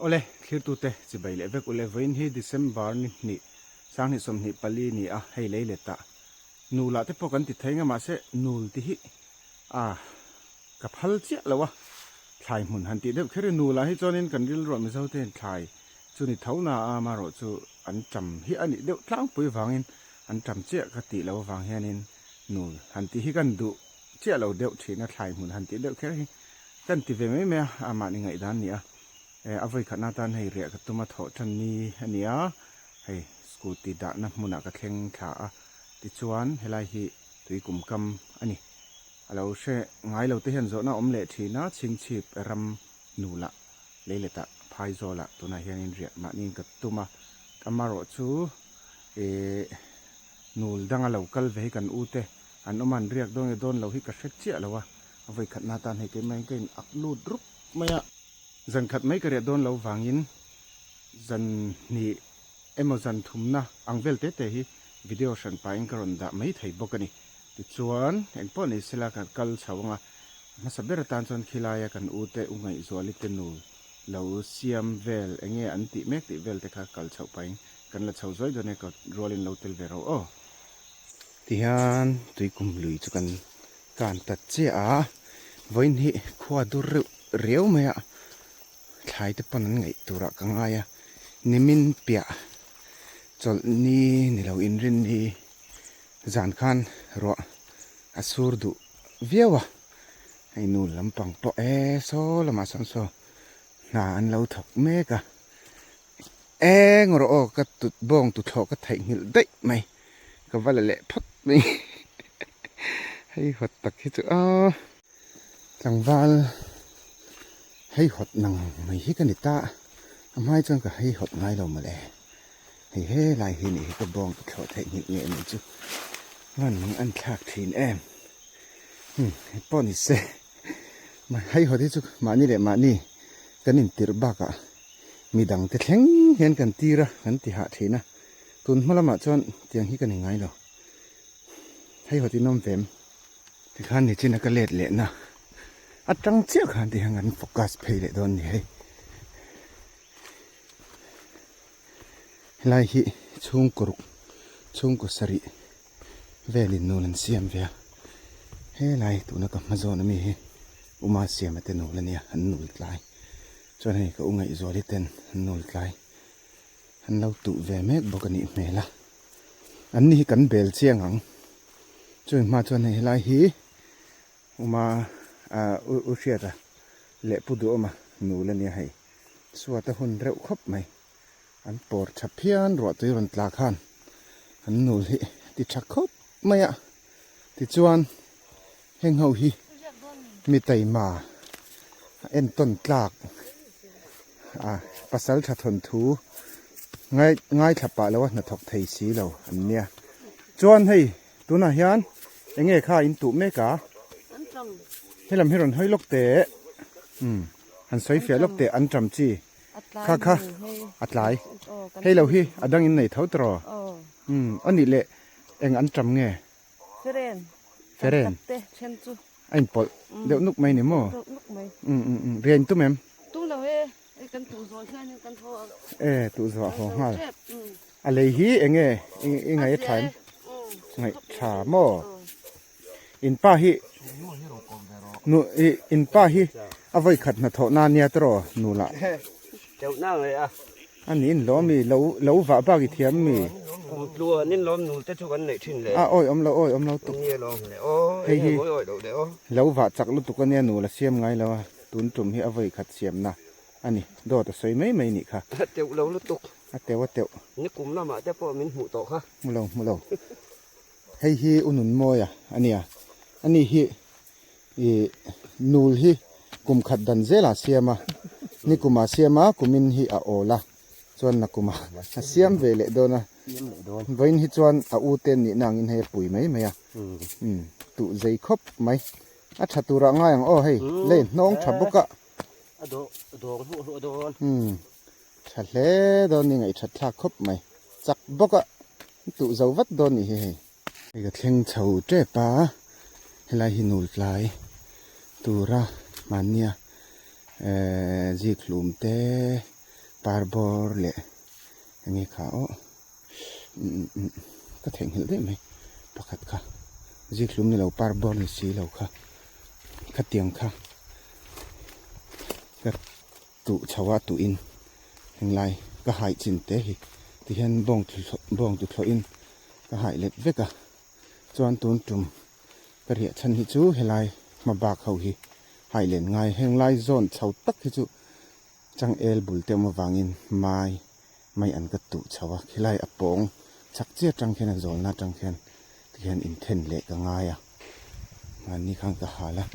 Awle, thlirtute chibai leh vek ule, vawiin hi December ni hnih, sanghnih 24 ni a, hei lei let ah nul ah te pawh kan ti thei nga mahse nul ti hi a ka phal chiah lo a, thlai hmun han tih deuh kher hi nul ah hi chuanin kan rilruah Mizo te hian thlai chu ni tho na a, amaherawh chu an ṭam hi a nih deuh tlangpui vangin an ṭam chiah ka tih loh avang hianin nul han tih hi kan duh chiah lo deuh thin a, thlai hmun han tih deuh kher hi kan ti ve mai mai a, amahni ngaihdan a ni a. A vawi khatna atan hei riah ka tum a thawh tan ni a ni a, hei scooty dahna hmunah ka thleng thla a, tichuan helai hi tui kum kam a ni. A lo hre ngai lo te hian zawhna a awm leh thin a, chhingchhip ram nulah leiletah phaizawlah tunah hianin riah mahniin ka tum a, amaherawhchu ih nul danga lo kal ve hi kan u te an awm a, an riak dawn nge dawn lo hi ka hre chiah lo a, a vawi khatna atan hei keimah hian ka in ak lut rup mai a. Zan khat mai ka riah dawn lo vangin zan hnih emaw zan thumna ang vel te te hi video hran pahin ka rawn dah mai thei bawk a ni. Tichuan, engpawh ni sela ka kal chho anga hmasa ber atan chuan khilaia kan u te u Ngaihzuali te nu lo siam vel enge an tih mek tih vel te kha kal chhoh pahin kan la chho zuai dawn e ka rualin lo tel ve ro aw. Tihian tuikum lui chu kan kan ta chiah a, vawiin hi khua dur reuh riau mai a, thlai te pawn an ngaih turah ka ngai a, nimin piah chawlh ni ni lo inrin ni zan khan ruah a sur duh viau a, hei nu lampang pawh e saw lamah sawn saw hna an lo thawk mek a, eng rawh aw ka tut bawng tuthlawh ka theihnghilh daih mai ka va la leh phawt mai hei hawt tak hi chu aw tlangval hei hawt nang mai hi ka ni ta a hmai chuan ka hei hawt ngai lo mawle hei helai hi nih hi ka bawng tuthlawh theihnghilh nge ni chu van mang an thlak thin em hei pawh ni se hei hawt hi chu mahni leh mahni kan intirh bakah midang te thleng hian kan tir a kan ti hah thin a tun hma lamah chuan tiang hi ka ni ngai lo hei hawt in awm ve em tikhan nichin a ka let leh na atang chiah khan ti hian kan focus phei leh dawn ni hei helai hi chhungkaw ruk chhungkaw sarih velin nul an siam ve a helai tuna ka hma zawn ami hi uma siama te nul ania an nul tlai. Chuan hei ka u Ngaihzuali ten an nul tlai an lo tuh ve mek bawk a nih hmel a, an ni hi kan bel chiang ang. Chumi hma chuan hei helai hi uma ah u Hriata leh Pu Duhawma nul a nia hei suat a hun reuh khawp mai. An pawr tha phian ruah tui rawn tla khan an nul hi ti tha khawp mai a, tichuan heng ho hi mi taima a entawn tlak a pasal tha thawnthu ngai ngaithla pah lo a hnathawk thei si lo an nia chuan hei tunah hian eng nge kha in tuh mek a helam hi rawn hawi lawk teh umm han sawi fiah lawk teh an ṭam chi. Kha kha a tlai hei lo hi a dang in nei tho tawh umm a nih leh eng an ṭam nge feren feren te then chu a in pawlh deuh nuk mai ni maw umm umm umm rian tum em tum lo e hei kan tuh zawh hian in kan haw e tuh zawh a haw nghal a lei hi eng nge i ngaih a tha em ngaih tha maw In pa hi nu i in pa hi a vawi khat hnathawh na nia tawh nu lah a ni in lawm mi lo lo vah bak i thiam mi a awi awm lo awi awm lo tuk hei hi lo vah chak lutuk ania nu la siam ngai lo a tun tum hi a vawi khat siam na a ni dawt a sawi mai mai nih kha a teuh a teuh hmu lo hmu lo. Hei hi u Nunmawia a nia, ani hi ih nul hi kum khat dan zelah a siam a, ni kumah a siam a, kumin hi a awl a, chuan nakumah a siam ve leh dawn a, vawiin hi chuan a u te nihna angin hei a pui mai mai a, umm tuh zei khawp mai, a tha turah ngai ang aw hei lei hnawng tha bawk a, umm tha hle dawn ni ngaihthat thlak khawp mai, chak bawk a. Tuh zo vat dawn nih hi hei. Hei ka thleng chho tep a, helai hi nul tlai tura hmannia ehh zik hlum te Parbawr leh enge kha aw ka theihnghilh daih mai pakhat kha zikhlum ni lo parbawr ni si lo kha khatiang kha ka tuh chho a tuhin henglai ka haih chin te hi tihian bawng bawng tuthlawhin ka haih let vek a chuan tun tum ka riah chhan hi chu helai hma bak ho hi haih len ngai henglai zawn chho tak hi chu. Changel bul te awm avangin mai mai an ka tuh chho a, khilai a pawng chak chiah atang khian a zawlna atang khian tikhian inthen leh ka ngai a, mahni khan ka hal a,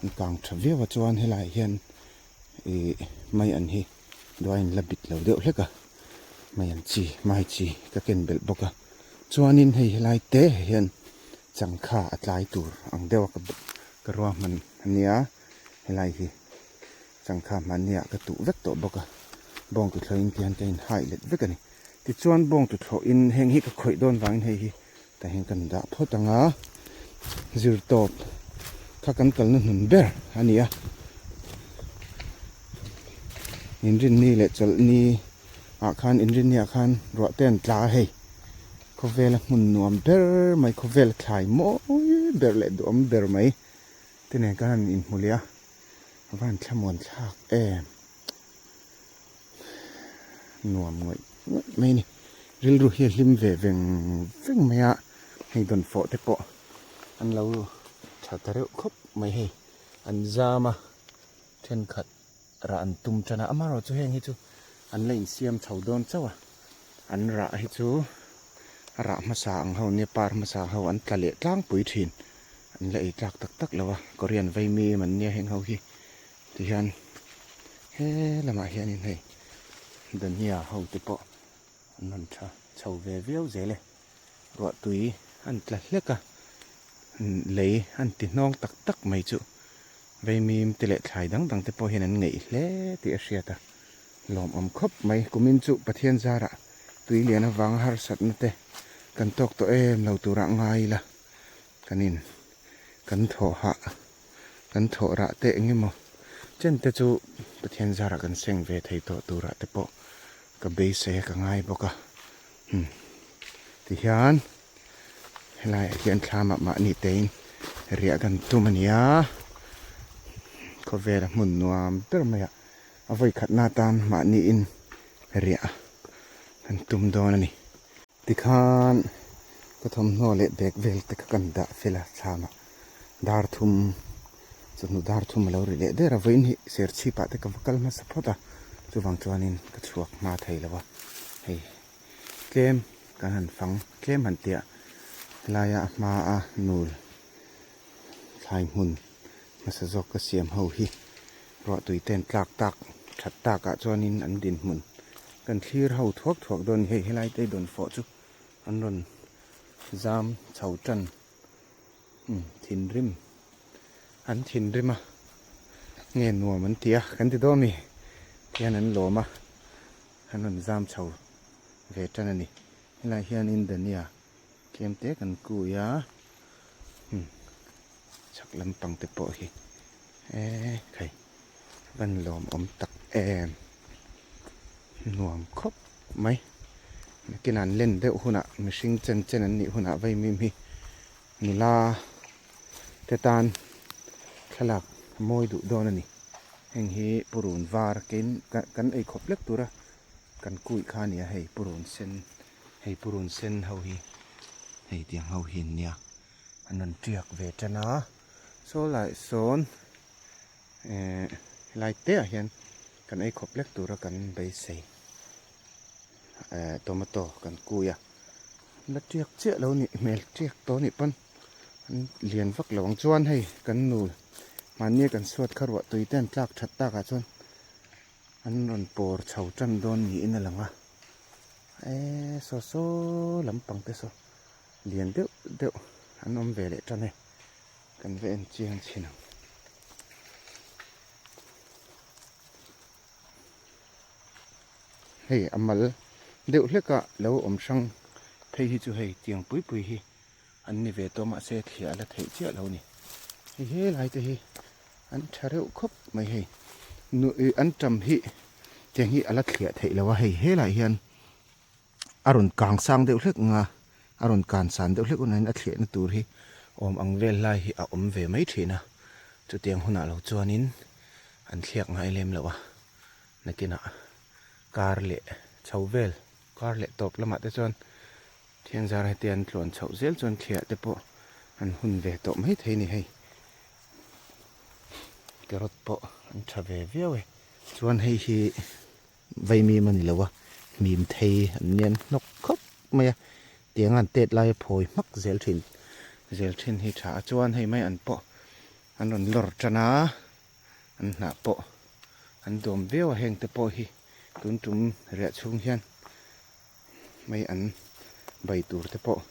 an kang tha viau a chuan helaiah hian ih mai an hi duaiin la bit lo deuh hlek a, mai an chi mai chi ka ken belh bawk a, chuanin hei helai te hian changkha a tlai tur ang deuh a ka ruahman a nia helai hi. Changkha hmanniah ka tuh vek tawh bawk a, bawng tuthlawhin tihian ka inhai let vek a ni. Tichuan bawng tuthlawhin heng hi ka khawih dawn vangin hei hi tah hian kan dah phawt ang a, zirtawp kha kan kalna hnun ber a ni a. Inrinni leh chawlhni ah khan inrinni ah khan ruah te an tla a hei, khawvela hmun nuam ber mai khawvel thlai mawi ber leh duhawm ber mai te nen khan an inhmu leh a. A van thlamuan thlak em nuam ngawih ngawih mai a ni rilru hi a hlim ve veng veng mai a hei dawnfawh te pawh an lo tha ta reuh khawp mai hei an zam a thenkhat rah an tum tan a amaherawhchu heng hi chu an la insiam chho dawn chauh a an rah hi chu a rah hmasa ang ho nia par hmasa ho an tla leh tlangpui thin. An la ei tlak tak tak lo a, Korean vaimi em an nia heng ho hi tihian he lamah hianin hei Dania ho te pawh an rawn tha chho ve viau zel e, ruahtui an tla hlek a, lei an ti hnawng tak tak mai chu vaimim te leh thlai dang dang te pawh hian an ngeih hle tih a hriat a, lawmawm khawp mai kumin chu Pathian zarah tui lian avanga harsatna te kan tawk tawh em lo turah ngai ila. Kan in kan thawh hah kan thawh rah te eng emaw chen te chu Pathian zarah kan seng ve thei tawh turah te pawh ka beisei a ka ngai bawk a hmm tihian helaiah hian thlamah mahni tein riah kan tum a nia khawvela hmun nuam ber mai ah a vawi khatna atan mahniin riah kan tum dawn a ni. Tikhan ka thawmhnaw leh bag vel te kha kan dah fel a thlam ah dar thum chawhnu dar thum a lo ri leh der a vawiin hi serchhip ah te ka va kal hmasa phawt a chuvang chuanin ka chhuak hma thei lo a hei tlem kan han fang tlem han tiah helaia a hma a nul thlai hmun hmasa zawk ka siam ho hi Ruahtui ten tlak tak that tak ah chuanin an dinhmun kan thlir ho thuak thuak dawn a ni. Hei helai te dawn fawh chu an rawn zam chho tan umm thinrim an thinrim a nge nuam an ti a kan ti dawn a mi tihian an lawm a an rawn zam chho ve tan a ni. Helaiah hianin Dania tlem te kan kui a umm chhak lampang te pawh hi. Eee khai van lawm awm tak em nuam khawp mai nakin an len deuh hunah mihring chen chen an nih hunah vaimim hi nula te tan thlalak a mawi duh dawn a ni heng hi purun var kein kan ei khawp lek tura kan kuih kha a ni a hei purun sen hei purun sen ho hi hei tiang ho hi an nia an rawn tiak ve tan a. Saw lai sawn eh helai te ah hian kan ei khawp lek tura kan beisei eh tomato kan kui a la tiak chiah lo nih hmel tiak tawh anih pawn an lian vak lo ang chuan hei kan nu mahni a kan suat kha ruah tui te an tlak that tak ah chuan an rawn pawr chho tan dawn niin a lang a eh saw saw lampang te saw lian deuh deuh an awm ve leh tan e. Kan va en chiang chhin ang. Hei a mal deuh hlek a lo awm hrang phei hi chu hei tiang pui pui hi an ni ve tawh mahse thliah a la theih chiah lo a ni. Hei helai te hi an tha reuh khawp mai hei. An tam hi. Tiang hi a la thliah theih lo a, hei helaiah hian a rawn kang sang deuh hlek ang a, a rawn kan san deuh hlek hunah hian a thliahna tur hi awm ang vel lai hi a awm ve mai thin a, chutiang hunah lo chuanin an thliak ngai lem lo a, nakinah kar leh chho vel kar leh tawp lamah te chuan Thianzar heti an tluan chhoh zel chuan thliah te pawh an hun ve tawh mai thei a ni hei. Carrot pawh an tha ve viau e. Chuan hei hi vaimim a ni lo a, mim thei an nian hnawk khawp mai a, tiang an tet laia phawi hmak zel thin zel thin hi tha a. Chuan hei mai an pawh an rawn lawr tan a, an hnah pawh an dawm viau a, heng te pawh hi tun tum riah chhung hian mai an bai tur te pawh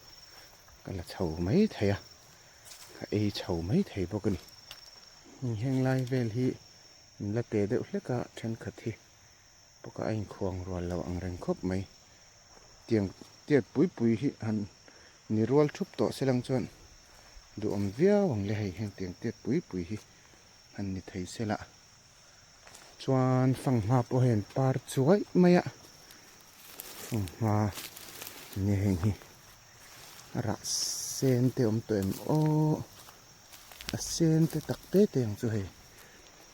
ka la chho mai thei a ka ei chho mai thei bawk a ni heng lai vel hi an la te deuh hlek a thenkhat hi bawk a a inkhuang rual lo ang reng khawp mai tiang tiat pui pui hi han ni rual thup tawh se lang chuan duhawm viau ang le hei heng tiang tiat pui pui hi han ni thei se lah. Chuan fanghma pawh hei an par chuai mai a fanghma enge heng hi a rah sen te awm tawh em aw a sen te tak te te ang chu hei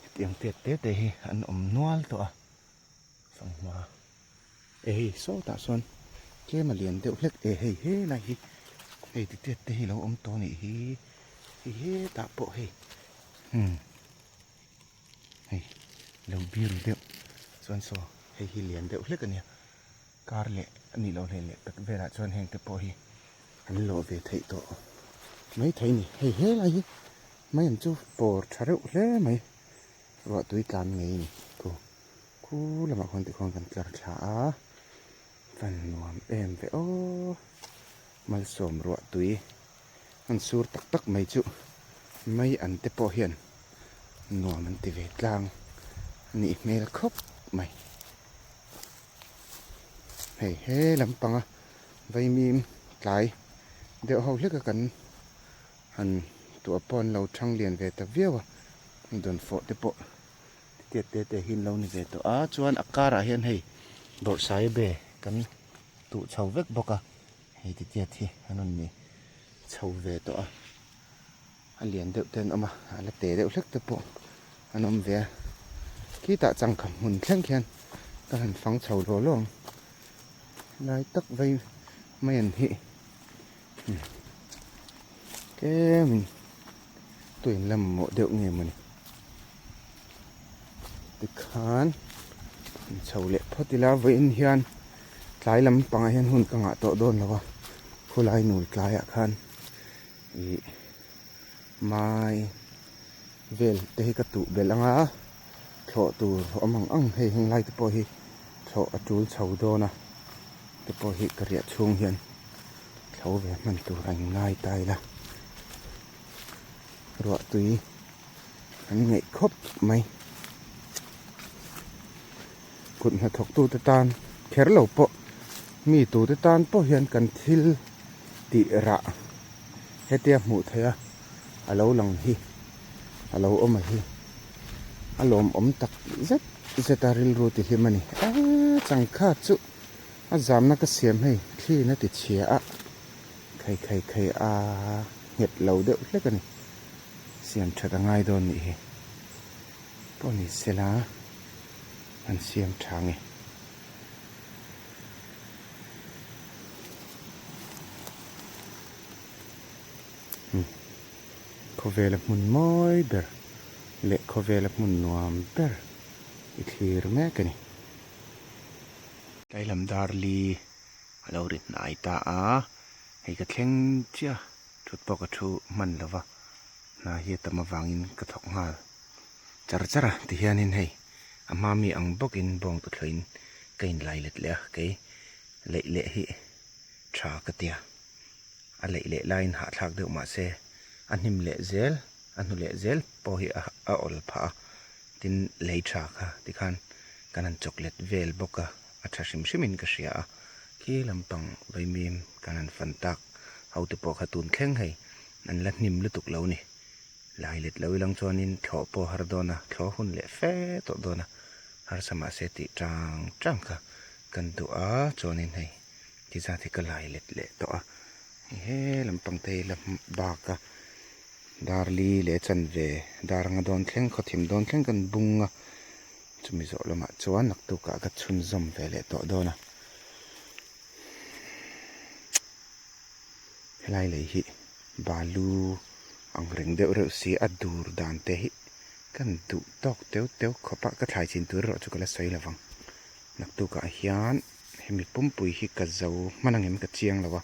hetiang tiat te te hi an awm nual tawh a fanghma e hei sawtah sawn tlem a lian deuh hlek e hei helai hi hei ti tiat te hi lo awm tawh a nih hi hei hetah pawh hei umm. Hei lo biru deuh chuan saw hei hi lian deuh hlek a nia kar leh a nih loh leh leh tak velah chuan heng te pawh hi an lawh ve theih tawh mai thei a ni hei helai hi mai an chu pawr tha reuh hle mai ruah tui tlan ngei a ni khu khu lamah khuan tikhuan kan tlar thla a van nuam em ve aw malsawm ruah tui an sur tak tak mai chu mai an te pawh hian nuam an ti ve tlang a nih hmel khawp mai. Hei he lampanga vaimim tlai deuh ho hlek a kan han tuah pawh an lo thang lian ve ta viau a, hei dawnfawh te pawh tiat te te hi an lo ni ve tawh a, chuan a karah hian hei bawrhsaiabe kan tuh chho vek bawk a, hei titiat hi an rawn ni chho ve tawh a. A lian deuh te an awm a, a la te deuh hlek te pawh an awm ve a. Khitah changkha hmun thleng khian ka han fang chho law law ang. Lai tak vei mai an hi tlemin tuin la mamawh deuh nge mawni. Tikhan chho leh phawt ila vawiin hian tlai lampangah hian hun ka ngah tawh dawn lo a, khulai nul tlaiah khan. Ih mai vel te hi ka tuh belh ang a thlawh tur awm ang ang hei heng lai te pawh hi thlawh a tul chho dawn a te pawh hi ka riah chhung hian thlo ve hman tur a inngai ta ila ruah tui an ngeih khawp mai kut hnathawk tu te tan kher lo pawh mi tu te tan pawh hian kan thil tih rah hetia hmuh theih a a lo lang hi a lo awm a hi a lawmawm tak zet zet a rilru ti hlim a ni eee changkha chu a zamna ka siam hei thli na ti chhia a khai khai khai a nghet lo deuh hlek a ni siam that a ngai dawn nih hi pawh ni sela an siam tha nge. Khawvela hmun mawi ber leh khawvela hmun nuam ber i thlir mek a ni. Tlailam darli a lo ri hnai ta a, hei ka thleng chiah thut pawh ka thu hman lo va, hna hi a tam avangin ka thawk nghal char char a tihianin hei a hma mi ang bawkin bawng tuthlawhin ka inlai let leh a kei leih leh hi tha ka tia a leih leh laiin hahthlak deuh mah se a hnim leh zel a hnu leh zel pawh hi a awl phah a tin lei tha kha tikhan kan han chawk let vel bawk a a tha hrim hrim in ka hria a khi lampang vaimim kan han fan tak ho te pawh kha tun thleng hei an la hnim lutuk lo ni. Lai let lo ilang chuanin thlawh pawh a har dawn a, thlawh hun leh fe tawh dawn a. Harsa mahse tih tang tang kha kan duh a, chuanin hei ti zat hi ka lai let leh tawh a, hei he lampang te hi la bak a, dar li leh chanve dar anga dawn thleng khawthim dawn thleng kan bung a, chumi zawh lamah chuan naktukah ka chhunzawm ve leh tawh dawn a. Helai lei hi balu ang reng deuh reuh si a dur dan te hi kan duh tawk teuh teuh khawp a ka thlai chin tur erawh chu ka la sawi lovang naktukah hian hemi pumpui hi ka zo hman ang em ka chiang lo a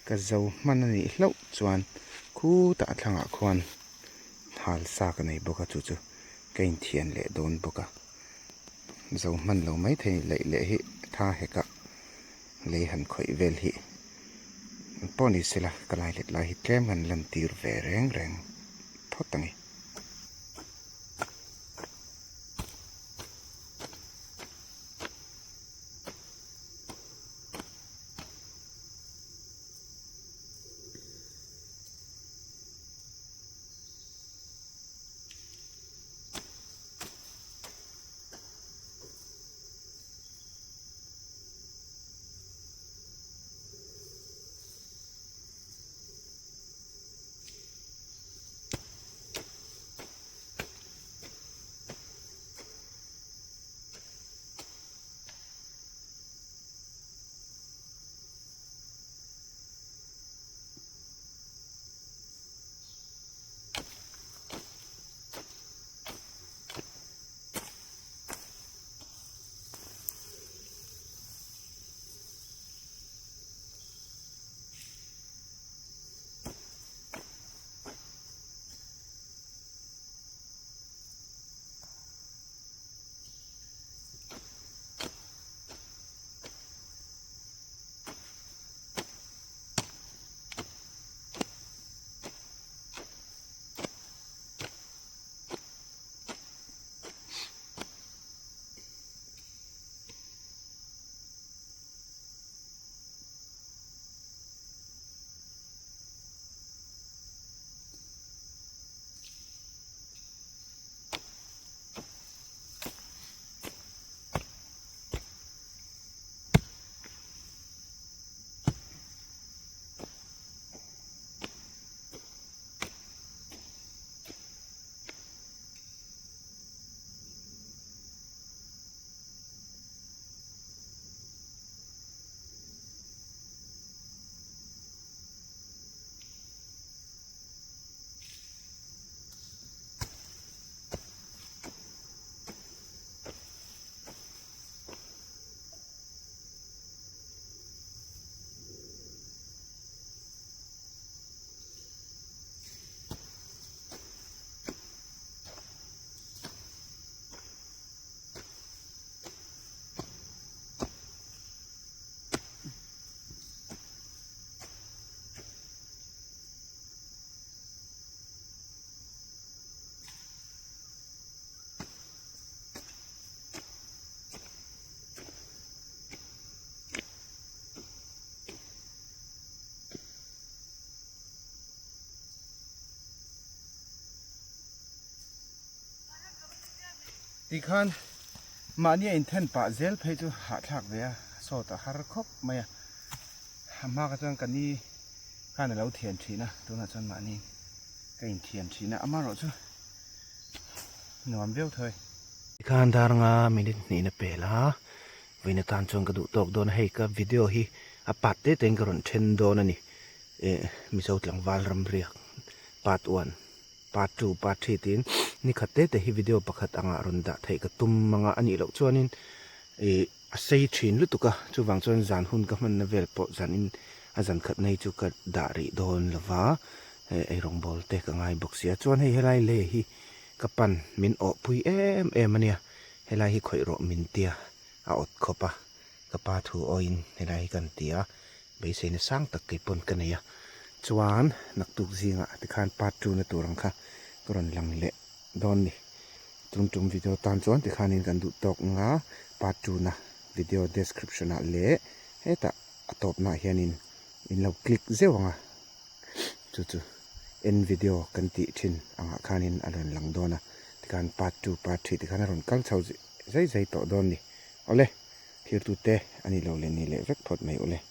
ka zo hman a nih hlauh chuan khutah a thlangah khuan hal sa ka nei bawk a chu chu ka inthian leh dawn bawk a zo hman lo maithei leih leh hi tha hek a. Lei han khawih vel hi pawh ni sela ka lai let lai hi tlem han lan tir ve reng reng phawt ang e. Tikhan mahni a inthen pah zel phei chu hahthlak ve a, sawt a har khawp mai a. A hma kha chuan ka ni khan a lo thian thin a, tunah chuan mahni ka inthian thin a, amaherawh chu nuam viau tho e. Tikhan dar nga minute hnihna pel a, vawiin atan chuan ka duh tawk dawn a, hei ka video hi a part te tein ka rawn then dawn a ni. Eh Mizo tlangval ram riak part one part two part three tiin ni khat te te hi video pakhat anga rawn dah theih ka tum anga a nih loh chuanin ih a sei thin lutuk a chuvang chuan zan hun ka hmanna vel pawh zan in a zan khat nei chu ka dah rih dawn lova eh eirawngbawl te ka ngai bawk sia chuan hei helai lei hi ka pan min awh pui em em a nia helai hi khawih rawh min tia a awt khawp a ka pa thu awiin helai hi kan ti a. Beiseina sang tak kei pawn ka nei a, chuan naktuk zingah tikhan part two na tur ang kha ka rawn lang leh dawn ni. Tum tum video tan chuan tikhanin kan duh tawk anga part two na video description ah leh hetah a tawpnaah hianin in lo click zeuh ang a, chu chu end video kan tih thin angah khanin a rawn lang dawn a, tikhan part two part three tikhan a rawn kal chho. zai zai tawh dawn ni. Awle, thirtute a ni lo leh ni leh vek phawt mai awle.